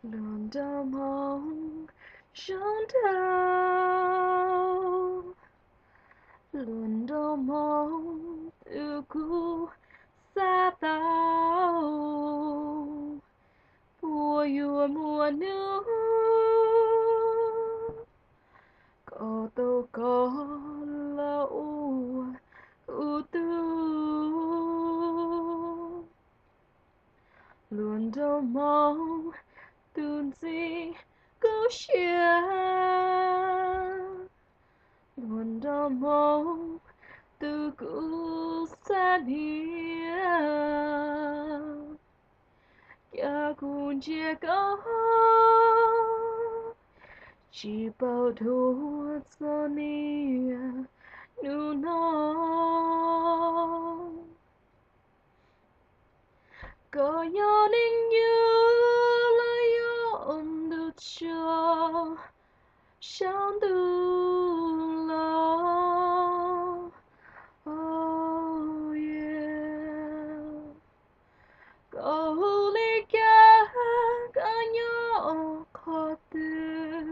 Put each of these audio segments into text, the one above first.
Luag nrog hmoo zoo nraug, luag nrog hmoo tus kuv xav tau, puas yuav muaj hnub koj tau koj los ua kuv tug. Luag nrog hmoo tus ntxim kub siab, luag nrog hmoo tus kuv xav niam. Cas kuv ntsia koj tsis paub dhuav txog niam hnub no. Koj yog neeg yug los yog ntuj tsaus saum ntuj los, koj hu li cas, koj nyob qhov twg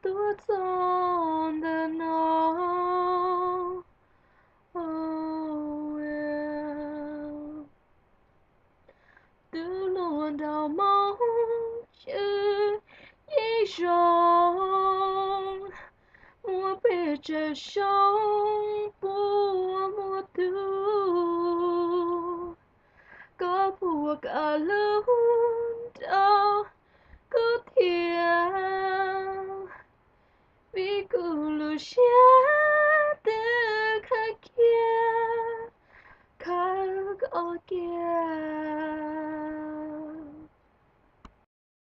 tuaj txog ntawm no. Tus luag nrog hmoo tswv yim zoo, muaj pes tsawg xyoo puas muaj tug, koj puas kam hlub rau kuv thiab? Vim kuv lub siab twb khawb kiag, khawb koj kiag.